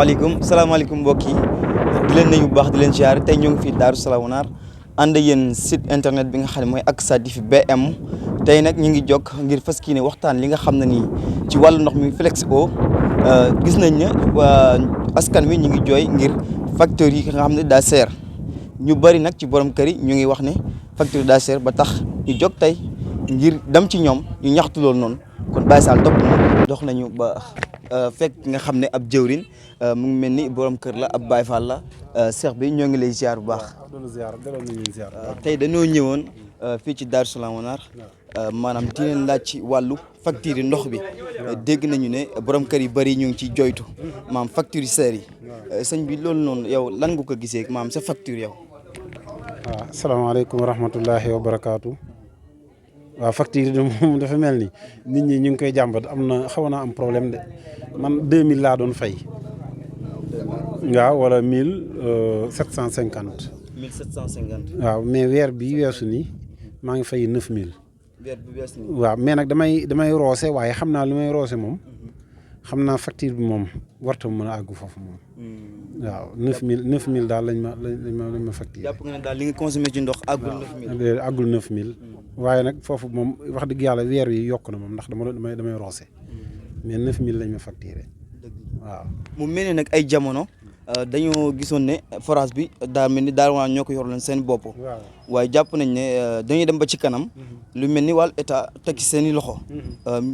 salaamaaleykum mbokk yi di leen nuyu bu baax di leen ziar tey ñoo ngi fii Darou Salam Naar ànd ak yéen site internet bi nga xam ne mooy Aqsa TV BM tey nag ñu ngi jokk ngir fas kii ne waxtaan li nga xam ne nii ci wàllu ndox mi Flex'Eau gis nañ ne askan wi ñu ngi jooy ngir facteurs yi nga xam ne daa seer ñu bëri nag ci borom kër yi ñu ngi wax ne facture daa seer ba tax ñu jóg tey ngir dem ci ñoom ñu ñaxtu loolu noonu kon Baye Sall topp na dox nañu ba fekk nga xam ne ab jëwrin mu ngi mel ni borom kër la ab Baye Fall la Cheikh bi ñoo ngi lay ziar bu baax. tey dañoo ñëwoon fii ci Darou Salam Naar maanaam di leen laaj ci wàllu facture yi ndox bi dégg nañu ne borom kër yu bëri ñu ngi ciy joytu maam facture yi seer yi sëñ bi loolu noonu yow lan nga ko gisee maam sa facture yow. waaw asalaamaaleykum wa rahmatullahi wa barakaatu. waaw facture yi moom dafa mel ni nit ñi ñu ngi koy jàmbat xaw naa am problème de man 2000 laa doon fay. waaw wala 1750. 1750. waaw mais weer bi weesu nii maa ngi fay 9000. weer bi weesu nii. waaw mais nag damay roose waaye xam naa li may roose moom xam naa facture bi moom warta mën a àggu foofu moom. waaw 9000 daal lañ ma facture. jàpp nga ne daal li nga consommé ci ndox àggul 9000. àggul 9000. waaye nag foofu moom wax dëgg yàlla weer wi yokk na moom ndax damay roose mais 9000 lañ ma facturé waaw. mu mel ne nag ay jamono dañoo gisoon ne forage bi daa mel ni daal waa ñoo ko yorloon seen bopp. waaye jàpp nañ ne dañuy dem ba ci kanam lu mel ni wàllu état teg ci seen i loxo.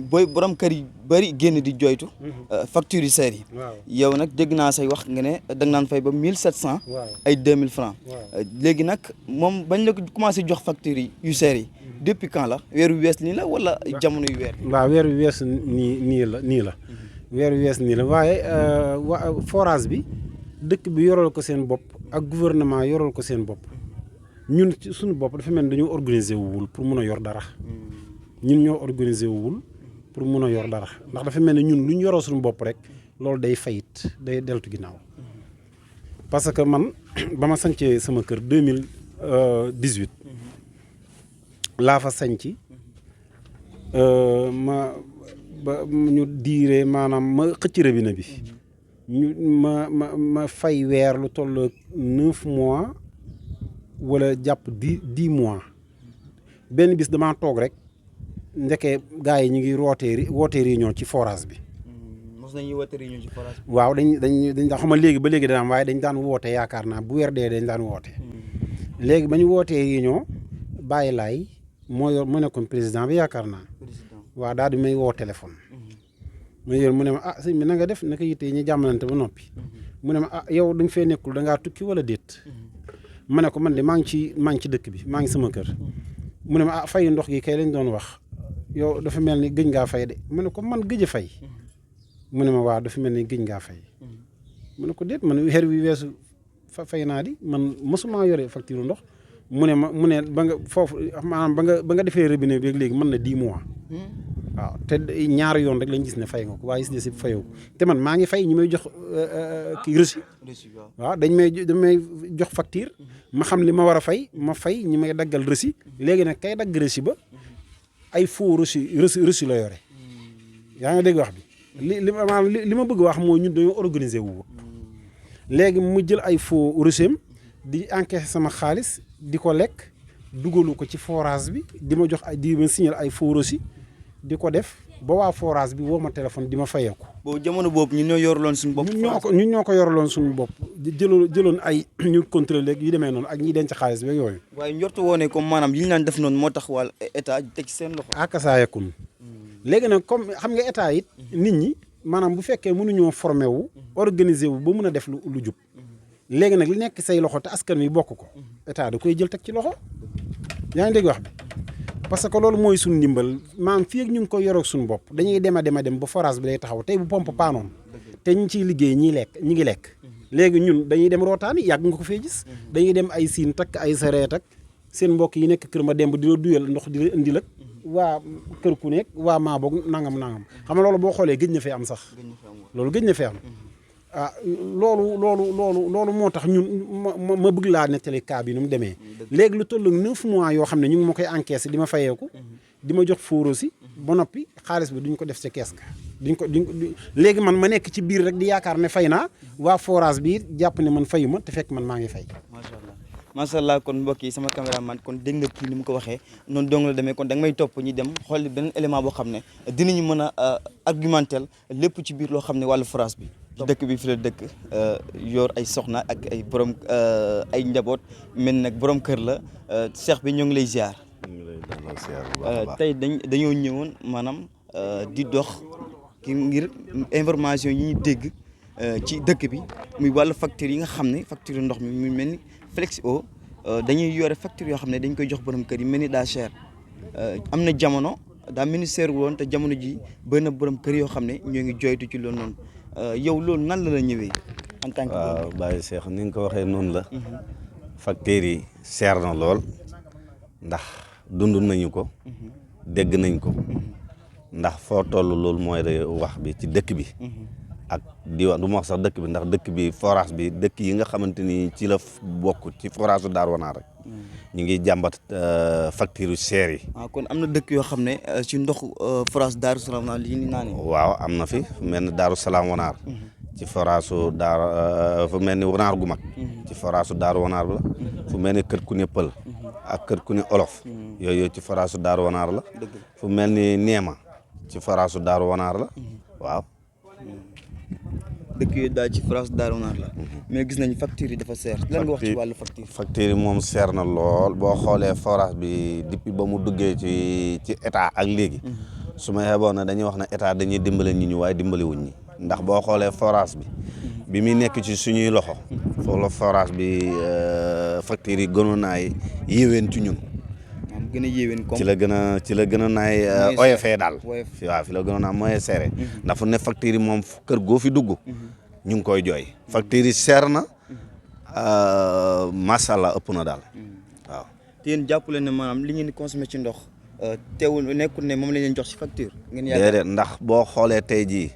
booy borom kër yi bëri génn di joytu facture yi seer yi. yow nag dégg naa say wax nga ne da nga naan fay ba 1700. ay 2000 francs. léegi nag moom bañ la ko commencé jox facture yi yu seer yi depuis quand la weer yu wees nii la wala jamono yu weer. waaw weer yu wees nii la. weer yu wees nii la waaye forage bi dëkk bi yoral ko seen bopp ak gouvernement yoral ko seen bopp ñun ci suñu bopp dafa mel ni dañoo organiser wul pour mun a yor dara ñun ñoo organiser wul pour mun a yor dara ndax dafa mel ni ñun lu ñu yoroo suñu bopp rek loolu day fayit day deltu ginnaaw parce que man ba ma sañcee sama kër 2018 laa fa sañci ba ñu diiree maanaam ma xëcc robinet bi ma fay weer lu toll 9 mois wala jàpp 10 mois benn bis damaa toog rek ndeke gars yi ñu ngi wootee réunion ci forage bi. mos nañuy woote réunion ci forage bi. waaw dañ xam nga léegi ba léegi dana am waaye dañ daan woote yaakaar naa bu weer dee dañ daan woote. léegi ba ñu wootee réunion bàyyi laay moo nekkoon président bi yaakaar naa. waaw daal di may woo téléphone. ma yor mu ne ma sëñ bi na nga def naka yitte ñu jàmmalante ba noppi. mu ne ma yow da nga fee nekkul da ngaa tukki wala déet. ma ne ko man de maa ngi ci dëkk bi maa ngi sama kër. mu ne ma fayu ndox gi kay lañ doon wax yow dafa mel ni gëj ngaa fay de mu ne ko man gëj a fay. mu ne ma waaw dafa mel ni gëj ngaa fay. mu ne ko déet man weer wi weesu fay naa di man mosuma yore facture ndox. mu ne ba nga foofu maanaam ba nga defee robinet bi léegi mën na 10 mois. waaw te ñaari yoon rek lañ gis ne fay nga ko waaye si des fayoo te man maa ngi fay ñi may jox kii reçu. waaw dañ may jox facture. ma xam li ma war a fay ma fay ñi may daggal reçu. léegi nag kay dagg reçu ba ay faux reçu la yore. yaa ngi dégg wax bi li ma bëgg wax mooy ñun dañoo organiser wu. léegi mu jël ay faux reçu di encaisser sama xaalis di ko lekk dugalu ko ci forage bi di ma jox di ma signal ay faux reçu di ko def ba waa forage bi woo ma téléphone di ma fayeeku. boobu jamono boobu ñun ñoo yoraloon suñu bopp. ñun ñoo ko yoraloon suñu bopp jëloon ay ñu contrôlé yu demee noonu ak ñi denc xaalis bi yooyu. waaye njortu woo ne comme maanaam li ñu naan def noonu moo tax wàll état teg seen loxo. akasaa yakun léegi nag comme xam nga état it nit ñi maanaam bu fekkee mënuñoo formé wu organiser wu ba mun a def lu jub. léegi nag li nekk say loxo te askan wi bokk ko état da koy jël teg ci loxo yaa ngi dégg wax bi parce que loolu mooy suñu ndimbal maam fii ak ñu ngi koy yoroog suñu bopp dañuy dem ba forage bi day taxaw tey bu pompe paanoon te ñu ciy liggéey ñi ngi lekk léegi ñun dañuy dem rootaani yàgg nga ko fee gis dañuy dem ay siin takk ay sareet ak seen mbokk yi nekk kër ma dem di la duyal ndox di la indi lak waa kër ku nekk waa maa boog nangam xam nga loolu boo xoolee gëj na fee am sax loolu gëj na fee am. loolu moo tax ñun ma bëgg laa nettali cas bi nu mu demee léegi lu toll 9 mois yoo xam ne ñu ngi ma koy encaissé di ma fayeeku di ma jox fóoro si ba noppi xaalis bi duñ ko def ca kees ga léegi man ma nekk ci biir rek di yaakaar ne fay naa waa forage bi jàpp ne man fayu ma te fekk man maa ngi fay. macha allah kon mbokk yi sama caméraman kon dégg nga kii ni mu ko waxee noonu dong la demee kon da nga may topp ñi dem xool beneen élément boo xam ne dinañu mën a argumentel lépp ci biir loo xam ne wàllu forage bi. dëkk bi fi la dëkk yor ay soxna ak ay borom ay njaboot mel nag borom kër la Cheikh bi ñoo ngi lay ziar. tey dañoo ñëwoon maanaam di dox ki ngir information yi ñu dégg ci dëkk bi muy wàllu facture yi nga xam ne facture ndox mi muy mel ni Flex'Eau dañuy yore facture yoo xam ne dañ koy jox borom kër yi mel ni daa cher am na jamono daa ministère woon te jamono ji bëri na borom kër yoo xam ne ñoo ngi joytu ci loolu noonu yow loolu nan la ñëwee en tant que. waaw Baye Cheikh ni nga ko waxee noonu la. facture yi cher na lool ndax dund nañu ko. dégg nañ ko. ndax foo toll loolu mooy wax bi ci dëkk bi. ak diwaan du ma wax sax dëkk bi ndax dëkk bi forage bi dëkk yi nga xamante ni ci la bokk ci forage su Darou Wanar rek ñu ngi jàmbat facture yu cher yi. kon am na dëkk yoo xam ne ci ndox forage Darou Salam Wanar li ñu naan. waaw am na fi mel ni Darou Salam Wanar. ci forage su Darou fu mel ni Wanar gu mag. ci forage su Darou Wanar la. fu mel ni Kër Kune Pël. ak Kër Kune Olof. yooyu ci forage su Darou Wanar la. fu mel ni Neema. ci forage su Darou Wanar la waaw. dëkk yooyu daal ci forage Darou Wanar la. mais gis nañu facture yi dafa seer. lan nga wax ci wàllu facture. facture yi moom seer na lool boo xoolee forage bi depuis ba mu duggee ci état ak léegi. su ma yeboon ne dañuy wax ne état dañuy dimbale nit ñi waaye dimbale wuñ ñi ndax boo xoolee forage bi muy nekk ci suñuy loxo. foofu la forage bi facture yi gënoon naa yéwén ci ñun. gën a yéwén comme ci la gën a naay oyofee daal waaw fi la gën a naa mooy seere ndax fu ne facture yi moom kër goo fi dugg ñu ngi koy jooy facture yi seer na macha allah ëpp na daal waaw. te yéen jàpp leen ne maanaam li ngeen di consommé ci ndox teewul nekkul ne moom la leen jox ci facture. ngeen yaakaar déedéet ndax boo xoolee tey jii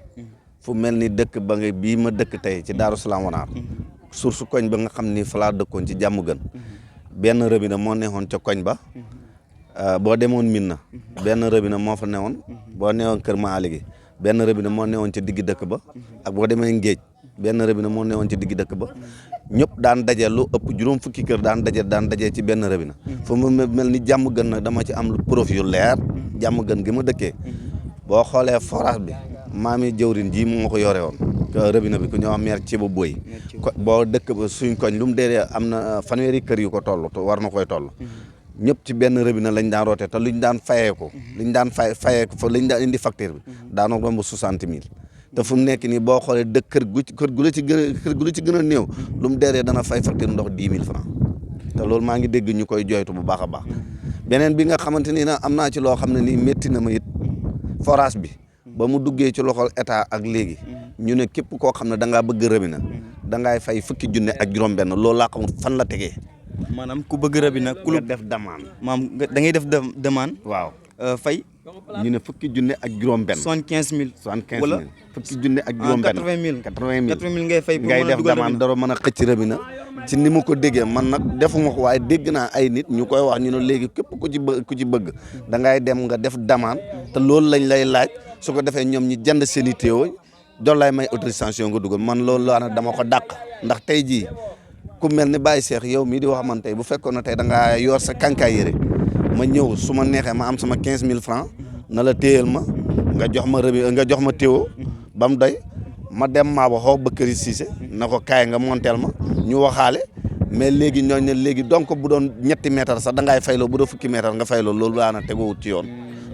fu mel ni dëkk ba nga bii ma dëkk tey ci Darou Salam Wanar source koñ ba nga xam ni fa laa dëkkoon ci jàmm gën benn robinet moo neexoon ca koñ ba. boo demoon Minna benn robinet moo fa newoon boo newoon Kër Maali gi benn robinet moo newoon ci digg dëkk ba ak boo demee Ngéej benn robinet moo newoon ci digg dëkk ba ñëpp daan daje lu ëpp juróom fukki kër daan daje ci benn robinet fu mu mel ni jàmm gën nag dama ci am lu profil yu leer jàmm gën gi ma dëkkee boo xoolee forage bi maami jëwrin ji moo ko yore woon robinet bi ku ñëw am maire ci ba boy boo dëkk ba suñ koñ lu mu dee am na fanweeri kër yu ko toll war na koy toll ñëpp ci benn robinet lañ daan roote te luñ daan fayeeku liñ daan fayeeku fa liñ daan indi facture bi daanoo romb 60 000 te fu mu nekk nii boo xoolee dëkk kër gu la ci gën a néew lu mu deeree dana fay facture ndox 10 000 francs te loolu maa ngi dégg ñu koy jooytu bu baax a baax beneen bi nga xamante ni nag am naa ci loo xam ne nii métti na ma it forage bi ba mu duggee ci loxol état ak léegi ñu ne képp koo xam ne da ngaa bëgg robinet da ngay fay fukki junne ak juróom-benn loolu laa xamul fan la tegee. maanaam ku bëgg robinet ku la def demande. da ngay def demande. waaw fay. ñu ne fukki junne ak juróom-benn. 75 000. wala fukki junne ak juróom-benn. 80 000 ngay fay. ngay def demande dara mën a xëcc robinet ci ni ma ko déggee man nag defuma ko waaye dégg naa ay nit ñu koy wax ñu ne léegi képp ku ci bëgg da ngay dem nga def demande te loolu lañ lay laaj su ko defee ñoom ñi jënd seen i teewoo doon lay may autorisation nga dugal man loolu laa nag dama ko dàq ndax tey jii ku mel ni Baye Cheikh yow mii di wax man tey bu fekkoon ne tey da ngaa yor sa kànkaay yére ma ñëw su ma neexee ma am sama 15 000 francs na la téyel ma nga jox ma teewoo ba mu doy ma dem maa ba xoo ba këri Cissé na ko kaay nga monteel ma ñu waxaale mais léegi ñooñu ne léegi donc bu doon ñetti mètre sax da ngay fayloo bu doon fukki mètre nga fayloo loolu daana tegoowut ci yoon.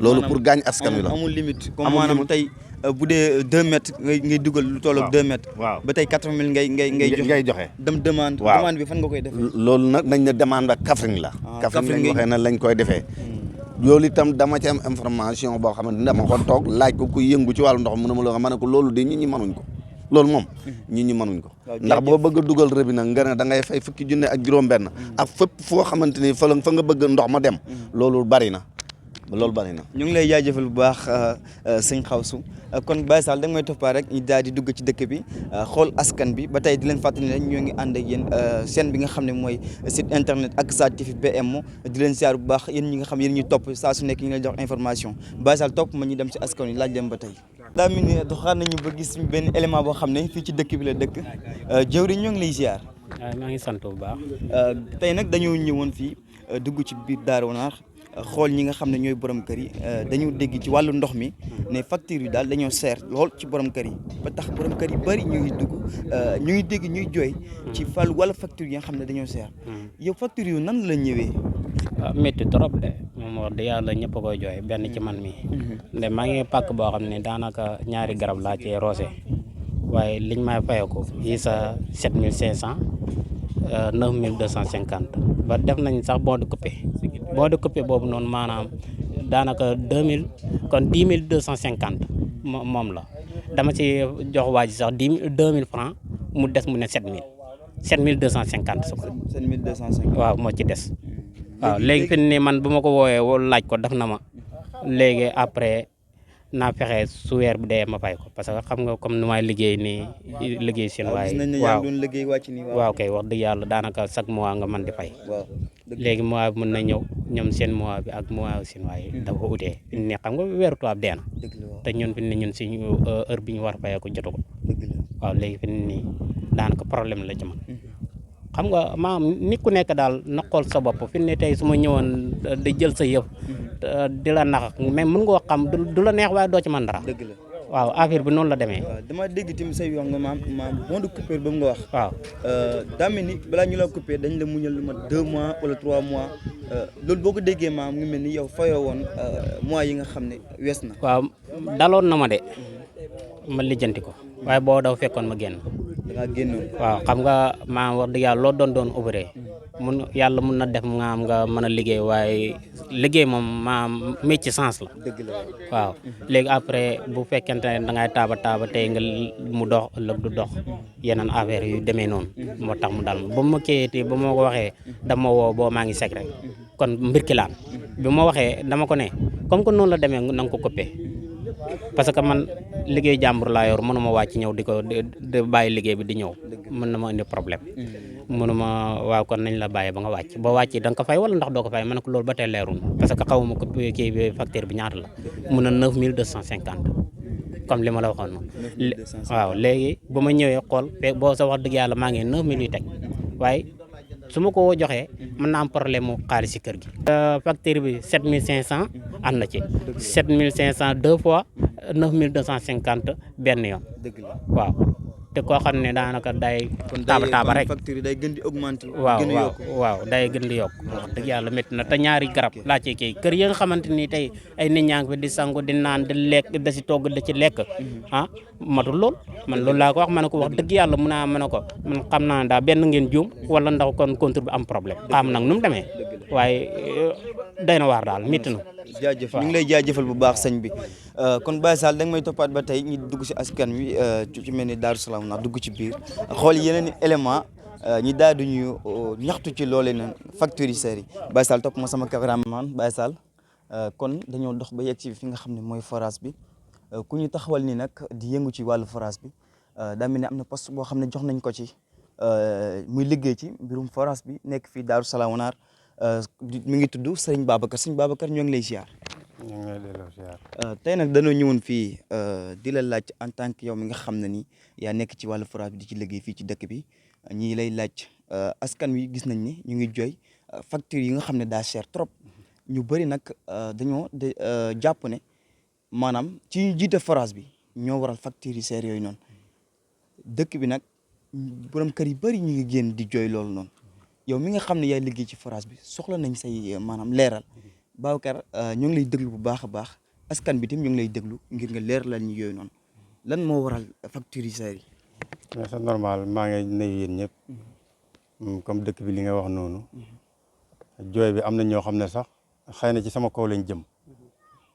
loolu pour gaañ askan wi la amul limite comme maanaam tey bu dee 2 mètres ngay dugal lu toll ak 2 mètres. waaw ba tey 80 000 ngay joxe. dem demande. waaw demande bi fan nga koy defee. loolu nag nañ ne demande ak Kaffrine la. Kaffrine lañ waxee na lañ koy defee. loolu itam dama ci am information boo xamante ni dama ko toog laaj ko ku yëngu ci wàllu ndox mu ne ma la ma ne ko loolu de nit ñi mënuñ ko. loolu moom nit ñi mënuñ ko ndax boo bëgg a dugal robinet nga ne da ngay fay fukki junne ak juróom-benn ak fépp foo xamante ni fa nga bëgg ndox ma dem loolu bari na ñu ngi lay jaajëfal bu baax sëñ Xawsu kon Baye Sall da nga may toppaa rek ñu daal di dugg ci dëkk bi xool askan bi ba tey di leen fàttali ne ñoo ngi ànd ak yéen chaîne bi nga xam ne mooy site internet Aksad TV BM di leen siyaar bu baax yéen ñi nga xam yéen ñuy topp saa su nekk ñu leen jox information Baye Sall topp ma ñu dem ci askan wi laaj leen ba tey daa mel ni doxaat nañu ba gis benn élément boo xam ne fii ci dëkk bi la dëkk jëwriñ ñoo ngi lay ziar. waaw maa ngi sant bu baax. tey nag dañoo ñëwoon fii dugg ci biir Darou Nar xool ñi nga xam ne ñooy borom kër yi dañu dégg ci wàllu ndox mi ne facture yi daal dañoo seer lool ci borom kër yi ba tax borom kër yi bëri ñu ngi dugg ñu ngi dégg ñuy jooy ci fàllu wala facture yi nga xam ne dañoo seer yow facture yu nan la ñëwee. waaw métti trop de moom wax dëgg yàlla ñëpp a koy jooy benn ci man mi nde maa ngi pàkk boo xam ne daanaka ñaari garab laa ci roose waaye liñ may fayeeku fii sa 7500 9250 ba def nañ sax bon de coupé boobu noonu maanaam daanaka 2000 kon 10250 moom la dama ci jox waa ji sax 2000 francs mu des mu ne 7250 su ko 7250 waaw moo ci des waaw léegi fi ni man bu ma ko woowee laaj ko def na ma léegi après naa fexe su weer bi dee ma fay ko parce que xam nga comme nu may liggéey nii liggéey seen waaye waaw waaw kay wax dëgg yàlla daanaka chaque mois nga mën di fay léegi mois bi mën na ñëw ñoom seen mois bi ak mois seen waaye dafa utee fi ne xam nga weeru tubaab dee na te ñun fi ne ñun suñu heure bi ñu war a fayee ko jotu ko waaw léegi fi ne nii daanaka problème la ci man xam nga maam nit ku nekk daal na xool sa bopp fi ne tey su ma ñëwoon di jël sa yëf di la nax mais mën nga xam du la neex waaye doo ci mën dara. dëgg la waaw affaire bi noonu la demee. waaw dama dégg tamit say wax nga maam bon de coupure ba mu nga wax. waaw daa mel ni balaa ñu la coupé dañ la muñal lu mat 2 mois wala 3 mois loolu boo ko déggee maam ngi mel ni yow fayoo woon mois yi nga xam ne wees na. waaw daloon na ma de ma lijjanti ko waaye boo dafa fekkoon ma génn. da ngaa génnoon. waaw xam nga maa wax dëgg yàlla loo doon ouvrier yàlla mun na def nga mën a liggéey waaye liggéey moom maam métier sens la. dëgg la waaw léegi après bu fekkente ne da ngay taaba tey nga mu dox ëllëg du dox yeneen affaire yu demee noonu moo tax mu dal ba ma kayitee ba ma ko waxee dama woo boo maa ngi sec rek kon mbir ki laan bi ma waxee dama ko ne comme que noonu la demee na nga ko coupé parce que man liggéey jàmbur laa yor mënuma wàcc ñëw di bàyyi liggéey bi di ñëw mën na ma indi problème mënuma waaw kon nañ la bàyyi ba nga wàcc ba wàcc da nga ko fay wala ndax doo ko fay ma ne ko loolu ba tey leerul parce que xawuma ko kii bi facture bi ñaata la mun na 9250 comme li ma la waxoon noonu waaw léegi ba ma ñëwee xool boo sa wax dëgg yàlla maa ngi 9000 yu teg waaye su ma ko joxee mën naa am problème mu xaalis si kër gi. facture bi 7500 am na ci 7500 2 fois 9250 benn yoon. dëgg la waaw te koo xam ne daanaka day. taaba rek facture day gën di augmenter. waaw day gën di yokk wax dëgg yàlla métti na te ñaari garab laa ci kii kër yi nga xamante ni tey ay nit ñaa ngi fi di sangu di naan di lekk da si togg da ci lekk matul lool man loolu laa ko wax ma ne ko wax dëgg yàlla mun naa ma ne ko man xam naa daa benn ngeen juum wala ndax kon compteur bi am problème xam nag nu mu demee waaye day na waar daal métti na. jaajëf ñu ngi lay jaajëfal bu baax sëñ bi kon Baye Sall da nga may toppaat ba tey ñu dugg si askan wi ci mel ni Darou Salam ndax dugg ci biir xool yeneen i élément ñi daal di ñu ñaxtu ci loolee noonu factures yi seer yi Baye Sall topp ma sama cameraman Baye Sall kon dañoo dox ba yegg ci fi nga xam ne mooy forage bi ku ñu taxawal ni nag di yëngu ci wàllu forage bi daa mel ne am na poste boo xam ne jox nañ ko ci muy liggéey ci mbirum forage bi nekk fii Darou Salam Nar mi ngi tudd Serigne Babacar ñoo ngi lay ziar. ñu ngi lay delloo ziar. tey nag dañoo ñëwoon fii di la laaj en tant que yow mi nga xam ne ni yaa nekk ci wàllu forage bi di ci liggéey fii ci dëkk bi ñi lay laaj askan wi gis nañ ni ñu ngi jooy facture yi nga xam ne daa cher trop ñu bëri nag dañoo jàpp ne maanaam ci ñu jiite forage bi ñoo waral facture yi cher yooyu noonu dëkk bi nag borom kër yi bëri ñu ngi génn di jooy loolu noonu. yow mi nga xam ne yaay liggéey ci forage bi soxla nañ say maanaam leeral Babacar ñu ngi lay déglu bu baax a baax askan bi tam ñu ngi lay déglu ngir nga leeralal ñu yooyu noonu lan moo waral facture yi seer yi. mais c'est normal maa ngi nuyu yéen ñëpp comme dëkk bi li nga wax noonu jooy bi am na ñoo xam ne sax xëy na ci sama kaw lañ jëm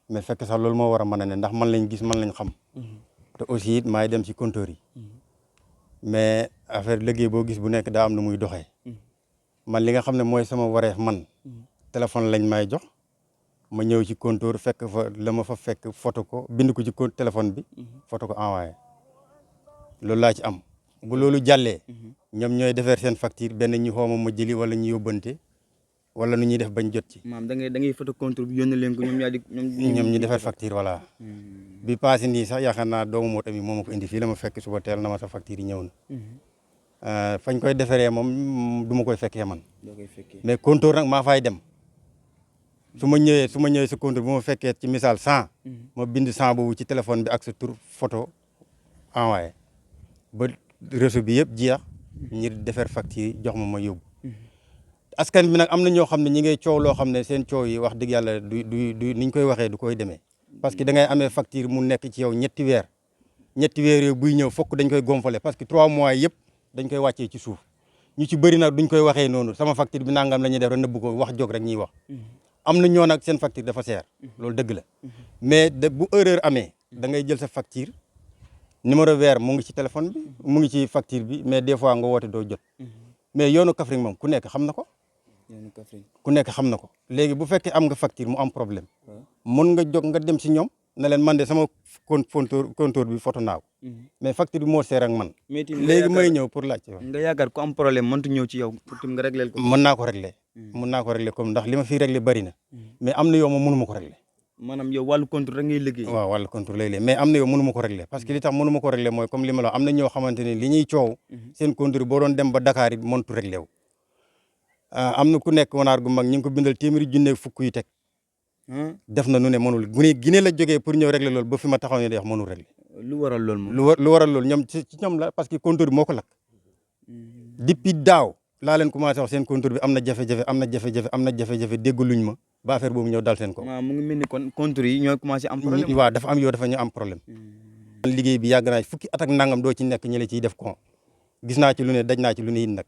mais fekk sax loolu moo war a mën a ne ndax man lañ gis man lañ xam te aussi it maay dem ci compteur yi mais affaire liggéey boo gis bu nekk daa am na muy doxee. man li nga xam ne mooy sama wareef man téléphone lañ may jox ma ñëw ci compteur fekk fa la ma fa fekk photo ko bind ko ci téléphone bi photo ko envoyé loolu laa ci am bu loolu jàllee ñoom ñooy defar seen facture benn ñu xooma ma jëli wala ñu yóbbante wala nu ñuy def bañ jot ci. maam da ngay photo compteur bi yónnee leen ko ñoom ñu defar facture voilà. bi passé nii sax yaakaar naa doomu moo tamit moo ma ko indi fii la ma fekk suba teel na ma sa facture yi ñëw na. fañ koy defaree moom du ma koy fekkee man. mais compteur nag maa fay dem. su ma ñëwee sa compteur bu ma fekkee ci misaal 100. ma bind 100 boobu ci téléphone bi ak sa tur photo envoyé ba réseau bi yëpp jeex ñi defar facture yi jox ma yóbbu. askan bi nag am na ñoo xam ne ñi ngay coow loo xam ne seen coow yi wax dëgg yàlla du niñ koy waxee du koy demee. parce que da ngay amee facture mu nekk ci yow ñetti weer yooyu buy ñëw fokk dañ koy gonfale parce que 3 mois yëpp dañ koy wàccee ci suuf ñu ci bëri nag duñ koy waxee noonu sama facture bi nangam la ñuy def rek nëbb ko wax jóg rek ñuy wax. am na ñoo nag seen facture dafa seer loolu dëgg la mais bu erreur amee da ngay jël sa facture numéro vert mu ngi ci téléphone bi mu ngi ci facture bi mais des fois nga woote doo jot mais yoonu Kaffrine moom ku nekk xam na ko. ku nekk xam na ko léegi bu fekkee am nga facture mu am problème mun nga jóg nga dem si ñoom ne leen man de sama compteur bi photo naa ko mais facture bi moo seer ak man. léegi may ñëw pour laajte. nga yaakaar ku am problème mëntu ñëw ci yow pour nga régler ko. mën naa ko régler comme ndax li ma fiy régler bëri na mais am na yow moom mënu ma ko régler. maanaam yow wàllu contrôle rek ngay liggéey. waaw wàllu contrôle lay liggéey mais am na yow mënu ma ko régler parce que li tax mënu ma ko régler mooy comme li ma la wax am na ñoo xamante ne li ñuy coow seen contrôle boo doon dem ba Dakar it mëntu régler wu. am na ku nekk wanaar gu mag ñu ngi ko bindal téeméeri junne fukk yu teg def na nu ne mënul Guinée la jógee pour ñëw régler loolu ba fi ma taxaw ne de wax mënul régler. lu waral loolu moom lu waral loolu ñoom ci ñoom la parce que compteur bi moo ko lakk depuis daaw laa leen commencé wax seen compteur bi am na jafe-jafe déggaluñ ma ba affaire boobu ñëw dal seen ko. waaw mu ngi mel ni kon compteur yi ñooy commencé am problème. waaw dafa ñu am problème. liggéey bi yàgg naa fukki at ak nangam doo ci nekk ñi la ciy def ko gis naa ci lu ne daj naa ci lu ne it nag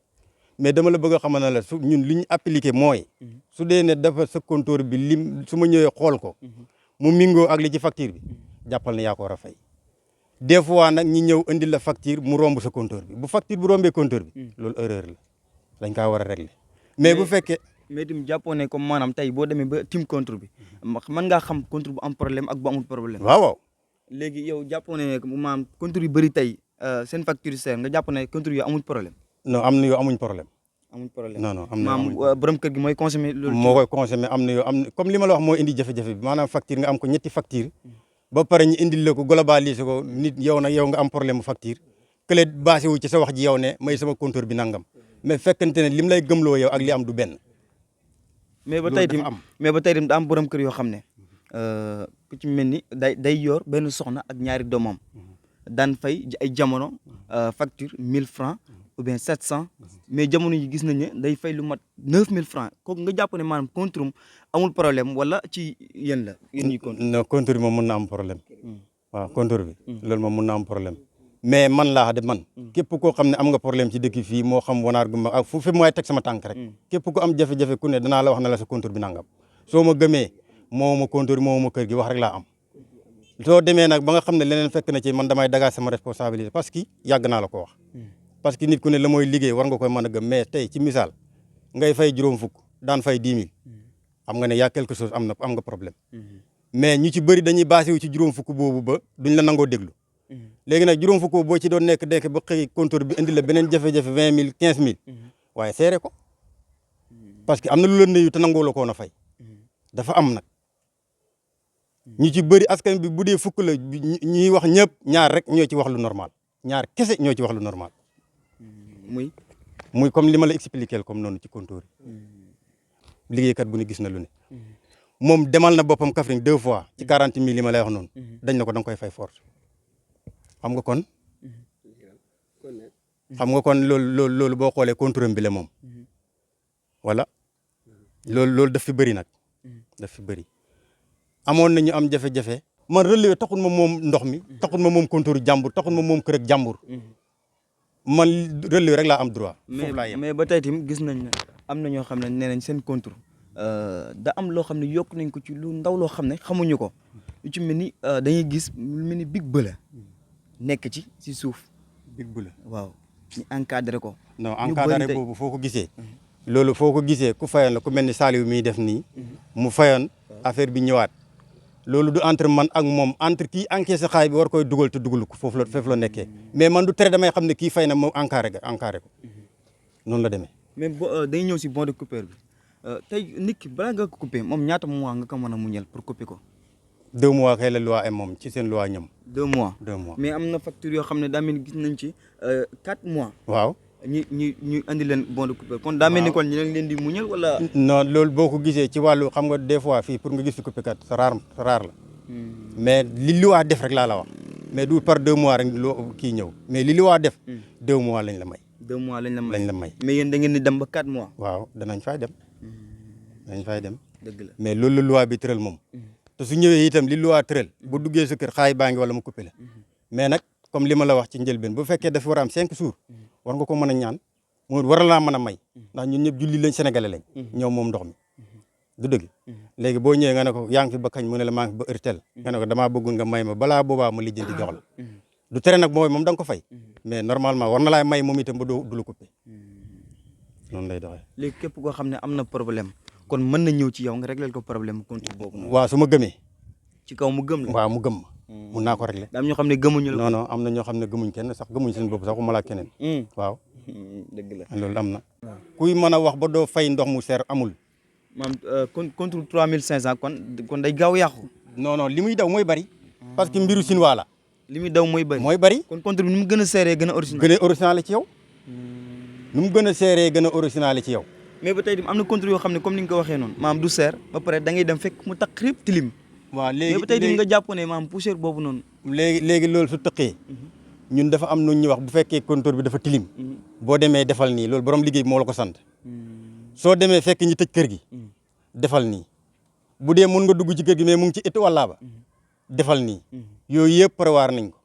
mais dama la bëgg a xamal ne la su ñun li ñu appliqué mooy su dee ne dafa sa compteur bi lim su ma ñëwee xool ko mu mingoo ak li ci facture bi jàppal ne yaa ko war a fay. des fois nag ñi ñëw indi la facture mu romb sa compteur bi bu facture bi rombee compteur bi loolu erreur la dañ kaa war a régler mais bu fekkee. mais tamit jàppoo ne comme maanaam tey boo demee ba tim compteur bi mën ngaa xam compteur bu am problème ak bu amul problème. waaw. léegi yow jàppoo ne maanaam compteur yu bëri tey seen facture seer nga jàpp ne compteur yu amul problème. non am na yoo amuñ problème. amuñ problème non am na borom kër gi mooy consommer loolu. moo koy consommer am na yoo comme li ma la wax moo indi jafe-jafe bi maanaam facture nga am ko ñetti facture ba pare ñu indil la ko globaliser ko nit yow nag yow nga am problème facture kële basé wu ci sa wax ji yow ne may sama compteur bi nangam mais fekkante ne lim lay gëmloo yow ak li am du benn. mais ba tey tamit da am borom kër yoo xam ne ku ci mel ni day yor benn soxna ak ñaari doomam daan fay ay jamono facture 1000 francs ou bien 700 mais jamono yi gis nañ ne day fay lu mat 9000 francs kooku nga jàpp ne maanaam compteur amul problème wala ci yéen la yéen ñuy compteur. non compteur bi moom mën na am problème. waaw compteur bi. loolu moom mën na am problème. mais man laa de man. képp koo xam ne am nga problème ci dëkk fii moo xam wanaar gu ma ak fu fi mooy teg sama tànk rek. képp ku am jafe-jafe ku ne danaa la wax na la sa compteur bi nangam soo ma gëmee moo ma compteur moo ma kër gi wax rek laa am. soo demee nag ba nga xam ne leneen fekk na ci man damay dagaa sama responsabilité parce que yàgg naa la ko wax. parce que nit ku ne la mooy liggéey war nga koy mën a gëm mais tey ci misaal ngay fay juróom fukk daan fay 10 000 xam nga ne yaa quelque chose am nga problème mais ñu ci bëri dañuy basé wu ci juróom fukk boobu ba duñ la nangoo déglu léegi nag juróom fukk boo ci doon nekk ba xëy compteur bi indi la beneen jafe-jafe 20 000 15 000 waaye seere ko parce que am na lu la nuyu te nangoo la koo na fay dafa am nag ñu ci bëri askan bi bu dee fukk la ñuy wax ñëpp ñaar rek ñoo ci wax lu normal ñaar kese ñoo ci wax lu normal. muy comme li ma la expliqué comme noonu ci compteur yi liggéeykat bu ne gis na lu ne moom demal na boppam Kaffrine 2 fois ci 40 000 li ma lay wax noonu dañ na ko da nga koy fay force xam nga kon loolu boo xoolee contrôle bi la moom voilà loolu daf fi bëri nag daf fi bëri amoon nañu am jafe-jafe man relevé taxul ma moom ndox mi taxul ma moom compteur jàmbur taxul ma moom kër ak jàmbur man relevé rek laa am droit. foofu laa yem mais ba tey tamit gis nañ ne am na ñoo xam ne nee nañ seen compteur da am loo xam ne yokk nañ ko ci lu ndaw loo xam ne xamuñu ko lu ci mel ni dañuy gis lu mel ni big bëla nekk ci suuf. big bëla waaw ñu encadré ko. non encadré boobu foo ko gisee. loolu foo ko gisee ku fayoon la ku mel ni Saliou miy def nii mu fayoon affaire bi ñëwaat. loolu du entre man ak moom entre kii encaissé xaay bi war koy dugal te dugal ko foofu la nekkee mais man du tere damay xam ne kii fay na moom encadré ko noonu la demee. mais dañuy ñëw si bon de coupeur bi tey nit ki balaa nga ko coupé moom ñaata mois nga ko mën a muñal pour couper ko. 2 mois kay la loi am moom ci seen loi ñoom. 2 mois 2 mois mais am na facture yoo xam ne daa mel ni gis nañ ci 4 mois. waaw. ñu andi leen bon de coupure kon daa mel ni kon ñu leen di muñal wala. non loolu boo ko gisee ci wàllu xam nga des fois fii pour nga gis fi coupé kat sa rare la. mais li loi def rek laa la wax mais du par 2 mois rek loo kii ñëw mais li loi def. 2 mois lañ la may. 2 mois lañ la may. mais yéen da ngeen di dem ba 4 mois. waaw danañ fay dem. dëgg la mais loolu la loi bi tëral moom. te su ñëwee itam li loi tëral bu duggee sa kër xaay baa ngi wala mu coupé la mais nag comme li ma la wax ci njëlbeen bu fekkee dafa war a am 5 jours war nga ko mën a ñaan mu war laa mën a may ndax ñun ñëpp julli lañ sénégalais lañ ñoom moom ndox mi du dëgg léegi boo ñëwee nga ne ko yaa ngi fi ba kañ mu ne la maa ngi fi ba heure tel nga ne ko damaa bëggoon nga may ma balaa boobaa ma lijjanti jox la du tere nag mooy moom da nga ko fay mais normalement war na laay may moom itam ba du la coupé noonu lay doxee. léegi képp koo xam ne am na problème kon mën na ñëw ci yow nga réglé ko problème compte boobu noonu. waaw su ma gëmee. ci kaw mu gëm la. waaw mu gëm ma. mun naa ko réglé. daa am ñoo xam ne gëmuñu la. non non am na ñoo xam ne gëmuñ kenn sax gëmuñ seen bopp sax waxuma la ak keneen. waaw. dëgg la loolu am na. kuy mën a wax ba doo fay ndox mu seer amul. maam contre 3500 kon day gaaw yàqu. non non li muy daw mooy bari. parce que mbiru Sinwaa la. li muy daw mooy bari. mooy bari. kon contre bi ni mu gën a seeree gën a original. gën a original ci yow. nu mu gën a seeree gën a original ci yow. mais ba tey am na contre yoo xam ne comme ni nga ko waxee noonu maam du seer ba pare da ngay dem fekk mu taq rëpp tilim. waaw léegi mais ba tey nga jàpp ne maam poussière boobu noonu. léegi loolu su tëqee ñun dafa am nu ñuy wax bu fekkee compteur bi dafa tilim. boo demee defal nii loolu borom liggéey bi moo la ko sant. soo demee fekk ñi tëj kër gi. defal nii bu dee mun nga dugg ci kër gi mais mu ngi ci it walla ba. defal nii yooyu yëpp prévoir nañ ko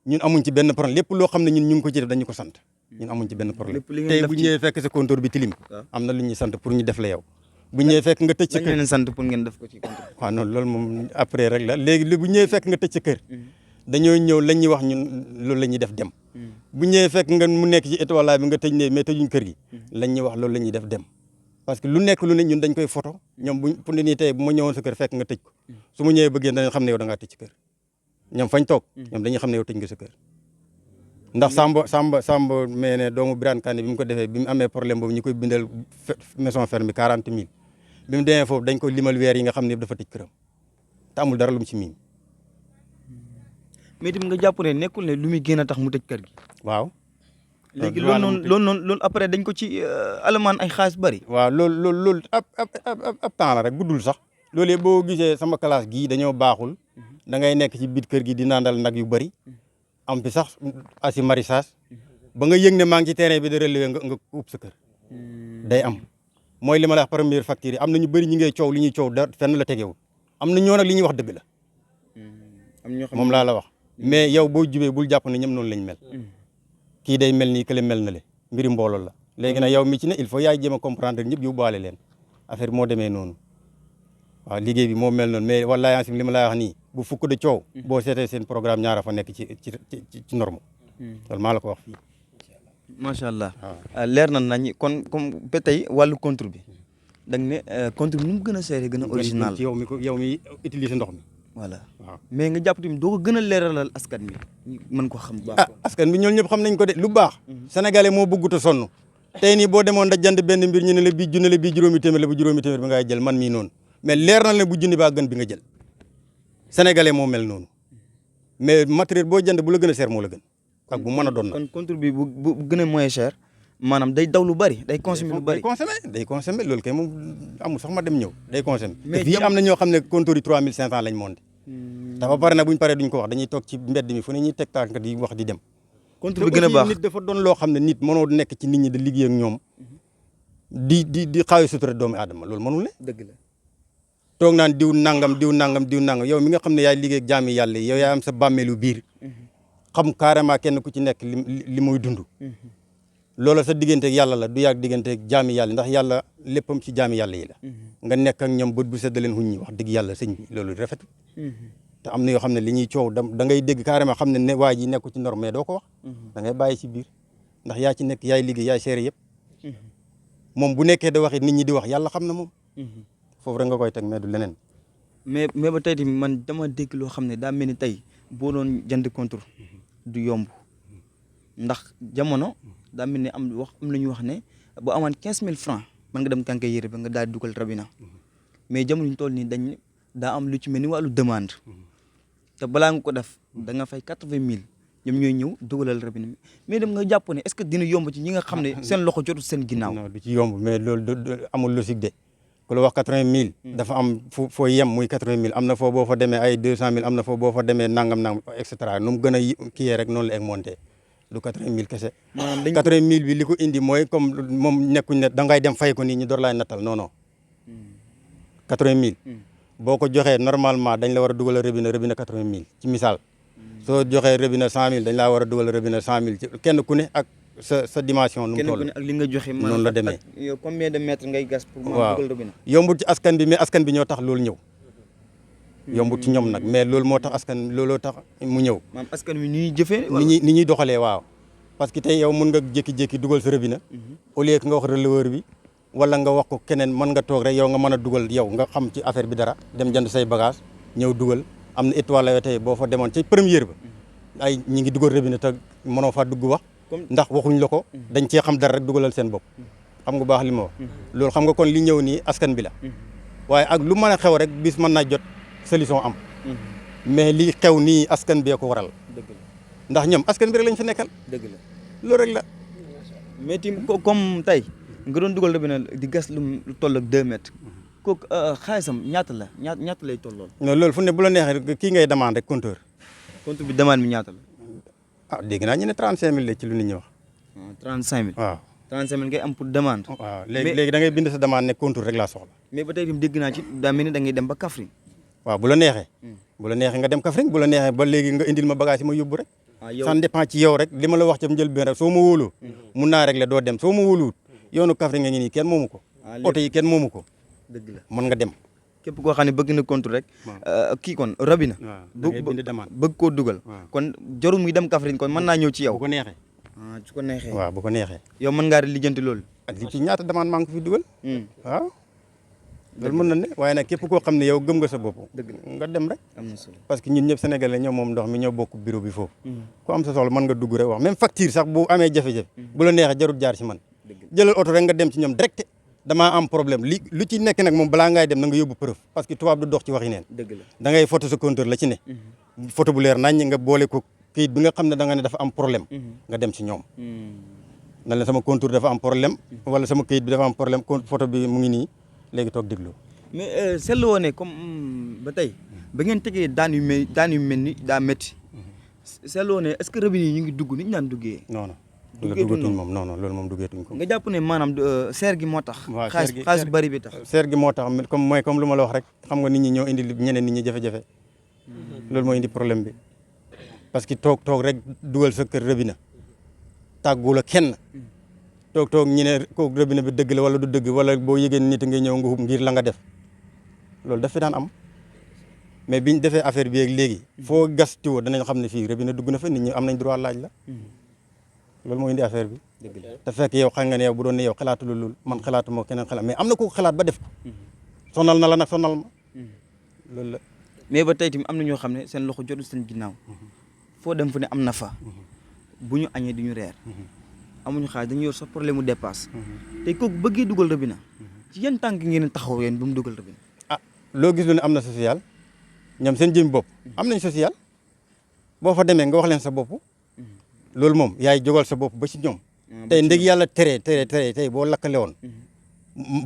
ñun amuñ ci benn problème lépp loo xam ne ñun ñu ngi ko ci def dañu ko sant. ñun amuñ ci benn problème tey bu ñëwee fekk sa compteur bi tilim am na lu ñuy sant pour ñu def la yow bu ñëwee fekk nga tëj sa kër leen sant pour ngeen def ko ci compteur. waaw non loolu moom après rek la léegi bu ñëwee fekk nga tëj sa kër dañoo ñëw lañ ñuy wax ñun loolu la ñuy def dem bu ñëwee fekk nga mu nekk ci étoile bi nga tëj ne mais tëjuñ kër gi lañ ñuy wax loolu la ñuy def dem parce que lu nekk lu ne ñun dañ koy photo ñoom buñ pour ne nii tey bu ma ñëwoon sa kër fekk nga tëj ko su ma ñëwee bëggee dañu xam ne yow da ngaa tëj ci kër ñoom fañ toog ñoom dañuy xam ne yow tëj nga sa kër ndax Samba mais ne doomu Birane Kane bi mu ko defee bi mu amee problème boobu ñu koy bindal maison ferme bi 40 000 bi mu demee foofu dañ ko limal weer yi nga xam ne dafa tëj këram te amul dara lu mu ci miin. mais itam nga jàpp ne nekkul ne lu muy gën a tax mu tëj kër gi. waaw. léegi loolu après dañ ko ci alamaan ay xaalis bari. waaw loolu ab temps la rek guddul sax. loolu yëpp boo gisee sama classe gii dañoo baaxul da ngay nekk ci biir kër gi di naandal nag yu bari. am fi sax asi maraîchage ba nga yëg ne maa ngi ci terrain bi de relevé nga ub sa kër day am mooy li ma la wax première facture yi am na ñu bëri ñi ngay coow li ñuy coow da fenn la tegewul am na ñoo nag li ñuy wax dëgg la moom laa la wax mais yow boo jubee bul jàpp ne ñoom noonu lañ mel kii day mel nii kële mel na le mbiri mbooloo la léegi nag yow mi ci ne il faut yaay jéem a comprendre ñëpp yóbbuwaale leen affaire bi moo demee noonu waaw liggéey bi moo mel noonu mais wallaahi ansim li ma lay wax nii bu fukk de coow boo seetee seen programme ñaara fa nekk ci norme loolu maa la ko wax fii macha allah leer na nañ kon comme ba tey wàllu contre bi da nga ne contre bi nu mu gën a seere gën a original ci yow mi utiliser ndox mi voilà waaw mais nga jàpp tamit doo ko gën a leeralal askan bi mën ko xam bu baax askan bi ñoom ñëpp xam nañ ko de lu baax sénégalais moo bëggut a sonn tey nii boo demoon da jënd benn mbir ñu ne la bii junne la bii juróomi téeméer la bu juróomi téeméer bi ngay jël man mii noonu mais leer na la bu junni baa gën bi nga jël sénégalais moo mel noonu mais matériel boo jënd bu la gën a cher moo la gën ak bu mën a doon nag. kon contre bi bu gën a moins cher maanaam day daw lu bari day consommer lu bari. day consommer loolu kay moom amul sax ma dem ñëw day consommer. mais fii am na ñoo xam ne compteur yi 3500 lañ monté. dafa pare nag bu ñu paree duñ ko wax dañuy toog ci mbedd mi fu ne ñuy teg tànk di wax di dem. contre bi gën a baax nit dafa doon loo xam ne nit mënoo nekk ci nit ñi di liggéey ak ñoom di xaawi sutura doomu aadama loolu mënul ne. dëgg la. toog naan diw nangam yow mi nga xam ne yaay liggéey ak jaami yàlla yow yaa am sa bàmmeelu biir xam carrément kenn ku ci nekk li muy dund loolu sa digganteeg yàlla la du yàgg digganteeg jaami yàlla ndax yàlla léppam ci jaami yàlla yi la nga nekk ak ñoom bët bu sedd leen xuñ ñi wax dëgg yàlla sëñ bi loolu rafetul te am na yoo xam ne li ñuy coow da ngay dégg carrément xam ne waa ji nekku ci norme mais doo ko wax da ngay bàyyi ci biir ndax yaa ci nekk yaay liggéey yaay seere yëpp moom bu nekkee da waxee nit ñi di wax yàlla xam na moom foofu rek nga koy teg mais du leneen. mais ba tey tamit man dama dégg loo xam ne daa mel ni tey boo doon jënd contre du yomb ndax jamono daa mel ni am na ñu wax ne boo amaan 15000 francs mën nga dem tànkee yére bi nga daal di dugal robinet mais jamono ñu toll nii dañ daa am lu ci mel ni wàllu demande te balaa nga ko def da nga fay 80 000 ñoom ñooy ñëw dugalal robinet mais dem nga jàpp ne est-ce que dina yomb ci ñi nga xam ne seen loxo jotul seen ginnaaw. non du ci yomb mais loolu amul logique de ku la wax 80 000. dafa am foo yem muy 80 000 am na foo boo fa demee ay 200 000 am na foo boo fa demee nangam et cetera nu mu gën a kiyee rek noonu la egg monté du 80 000 kese. maanaam 80 000 bi li ko indi mooy comme moom nekkuñ ne da ngay dem fay ko nii ñu door laay nattal non non 80 000. boo ko joxee normalement dañ la war a dugal robinet 80 000 ci misaal. soo joxee robinet 100 000 dañ laa war a dugal robinet 100 000 ci kenn ku ne ak sa dimension. nu mu toll kenn ku ne ak li nga joxe. noonu la demee yow combien de mètres ngay gas pour mu dugal robinet. yombut ci askan bi mais askan bi ñoo tax loolu ñëw. yombut ci ñoom nag mais loolu moo tax looloo tax mu ñëw. maanaam askan wi ni ñuy jëfee. ni ñuy doxalee waaw. parce que tey yow mun nga jékki-jékki dugal sa robinet. au lieu que nga wax releveur bi. wala nga wax ko keneen mën nga toog rek yow nga mën a dugal yow nga xam ci affaire bi dara dem jënd say bagage ñëw dugal am na étoile la tey boo fa demoon ci première ba ay ñi ngi dugal robinet te mënoo fa dugg wax ndax waxuñ la ko dañ cee xam dara rek dugalal seen bopp xam nga baax li ma wax loolu xam nga kon li ñëw nii askan bi la waaye ak lu mën a xew rek bis mën naa jot solution am mais li xew nii askan bee ko waral ndax ñoom askan bi rek lañ fi nekkal dëgg la loolu rek la mais tim comme tey nga doon dugal robinet di gas lu toll ak 2 mètres kooku xaalisam ñaata la ñaata lay tollool. non loolu fu ne bu la neexee kii ngay demande rek compteur. compteur bi demande bi ñaata la. ah dégg naa ñu ne 35000 la ci lu nit ñi wax. 35000. waaw 35000 ngay am pour demande. waaw léegi da ngay bind sa demande ne compteur rek laa soxla. mais ba tey itam dégg naa ci daa mel ni da ngay dem ba Kaffrine. waaw bu la neexee. bu la neexee nga dem Kaffrine bu la neexee ba léegi nga indil ma bagage yi ma yóbbu rek. ça dépend ci yow rek li ma la wax ca njëlbéen rek soo ma wóoloo. mun naa régler doo dem soo ma wóoluwut yoonu Kaffrine nga ngi nii kenn moomu ko. oto yi kenn moomu ko. dëgg la mën nga dem. képp koo xam ne bëgg na compte rek. kii kon robinet. da ngay bind demande bëgg koo dugal. kon jarul muy dem Kaffrine kon mën naa ñëw ci yow. bu ko neexee. su ko neexee. waaw bu ko neexee. yow mën ngaa lijjanti loolu. ak li ci ñaata demande maa ngi ko fi dugal. waaw. loolu mën na ne waaye nag képp koo xam ne yow gëm nga sa bopp. nga dem rek. am na solo parce que ñun ñëpp sénégalais ñoo moom ndox mi ñoo bokk bureau bi foofu. ku am sa soxla mën nga dugg rek wax même facture sax bu amee jafe-jafe. bu la neexee jarul jaar ci man. jëlal oto rek nga dem ci ñoom direct damaa am problème lu ci nekk nag moom balaa ngay dem na nga yóbbu preuve parce que tubaab du dox ci wax yi neen. dëgg la da ngay photo sa compteur la ci ne. photo bu leer nañ nga boole ko kayit bi nga xam ne da nga ne dafa am problème. nga dem ci ñoom. na leen sama compteur dafa am problème. wala sama kayit bi dafa am problème photo bi mu ngi nii léegi toog déglu. mais seetlu woo ne comme ba tey ba ngeen tegee daan yu mel ni daa métti seetlu woo ne est-ce que robinet yi ñu ngi dugg ni ñu daan duggee. non non duggatuñ moom non non loolu moom duggeetuñ ko. nga jàpp ne maanaam seer gi moo tax. waaw xaalis bari bi tax. seer gi moo tax comme lu ma la wax rek xam nga nit ñi ñoo indi ñeneen nit ñi jafe-jafe loolu moo indi problème bi parce que toog rek dugal sa kër robinet tàggu la kenn toog ñu ne kooku robinet bi dëgg la wala du dëgg wala boo yëgee nit nga ñëw nga hub ngir la nga def loolu daf fi daan am mais biñ defee affaire bi ak léegi foo gas tiwo danañ xam ne fii robinet dugg na fa nit ñi am nañ droit laaj la loolu moo indi affaire bi te fekk yow xam nga ne yow bu doon ne yow xalaatu loolu man xalaatu moo keneen xalaat mais am na ko xalaat ba def ko sonal na la nag sonal ma loolu la mais ba tey tamit am na ñoo xam ne seen loxo jotul seen ginnaaw foo dem fu ne am na fa bu ñu añee du ñu reer amuñu xaalis dañu yor sa problème mu dépasse tey kooku bëggee dugal robinet ci yan tànk ngeen taxaw yéen ba mu dugal robinet. loo gis lu ne am na social ñoom seen jëm bopp am nañ social boo fa demee nga wax leen sa bopp loolu moom yaay jógal sa bopp ba ci ñoom tey ndég yàlla tere tey boo lakkale woon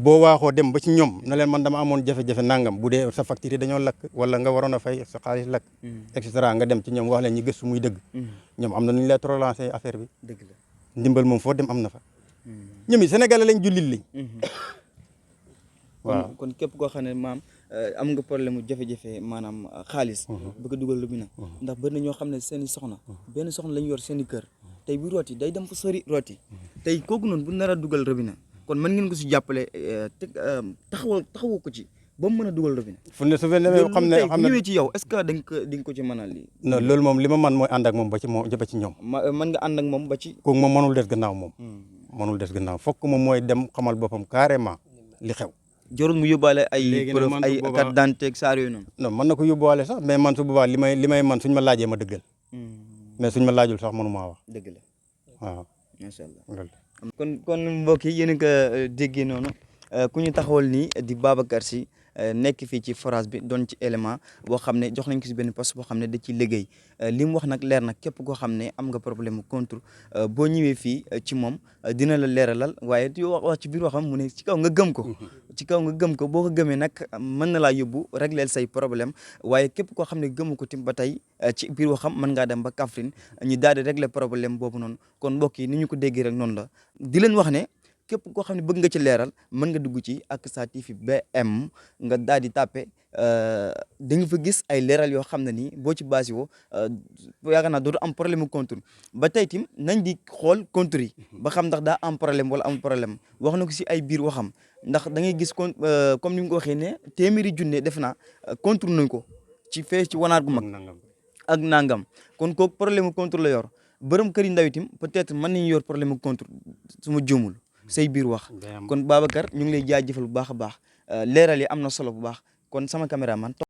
boo waaxoo dem ba ci ñoom na leen man dama amoon jafe-jafe nangam bu dee sa facture dañoo lakk wala nga waroon a fay sa xaalis lakk et cetera nga dem ci ñoom wax leen ñi gëstu muy dëgg ñoom am na nu ñu lay relancer affaire bi dëgg la ndimbal moom foo dem am na fa ñoom it sénégalais lañ jullit lañ waaw kon képp koo xam ne maam am nga problème mu jafe-jafe maanaam xaalis bëgg a dugal robinet ndax bëri na ñoo xam ne seen i soxna benn soxna la ñu yor seen i kër tey bu rooti day dem fa sori rooti tey kooku noonu bu nar a dugal robinet kon mën ngeen ko si jàppale taxawoo ko ci ba mu mën a dugal robinet fu ne su fekkee xam ne bu ñëwee ci yow est-ce que di nga ko ci mën a lii non loolu moom li ma man mooy ànd ak moom ba ci ñoom mën nga ànd ak moom ba ci kooku moom mënul des gannaaw moom mënul des gannaaw fokk moom mooy dem xamal boppam carrément li xew jarul mu yóbbaale ay preuve ay carte d'identité ak saar yooyu noonu non mën na ko yóbbuwaale sax mais man su boobaa li may man suñ ma laajee ma dëggal mais suñ ma laajul sax mënu maa wax dëgg la waaw macha allah loolu kon mbokk yi yéen a ko déggee noonu ku ñu taxawal nii di Babacar Sy nekk fii ci forage bi doon ci élément boo xam ne jox nañ ko si benn poste boo xam ne da ciy liggéey li mu wax nag leer na képp koo xam ne am nga problème contre boo ñëwee fii ci moom dina la leeralal waaye wax ci biir waxam mu ne ci kaw nga gëm ko ci kaw nga gëm ko boo ko gëmee nag mën na laa yóbbu régleel say problème waaye képp koo xam ne gëmu ko tim ba tey ci biir waxam mën ngaa dem ba Kaffrine ñu daal di régler problème boobu noonu kon mbokk yi ni ñu ko déggee rek noonu la di leen wax ne képp koo xam ne bëgg nga ci leeral mën nga dugg ci Aqsa TV BM nga daal di tàppe da nga fa gis ay leeral yoo xam ne nii boo ci basi woo yaakaar naa dootu am problème mu contour ba tey tim nañ di xool contour yi ba xam ndax daa am problème wala am problème wax na ko si ay biir waxam ndax da ngay gis comme ni nga ko waxee ne téeméeri junne def naa contour nañ ko ci fee ci wanaar gu mag ak nangam kon kooku problème mu contour la yor borom kër yi ndaw itam peut-être mën nañu yor problème mu contour su ma juumul say biir wax kon Babacar ñu ngi lay jaajëfal bu baax a baax leeral yi am na solo bu baax kon sama caméraman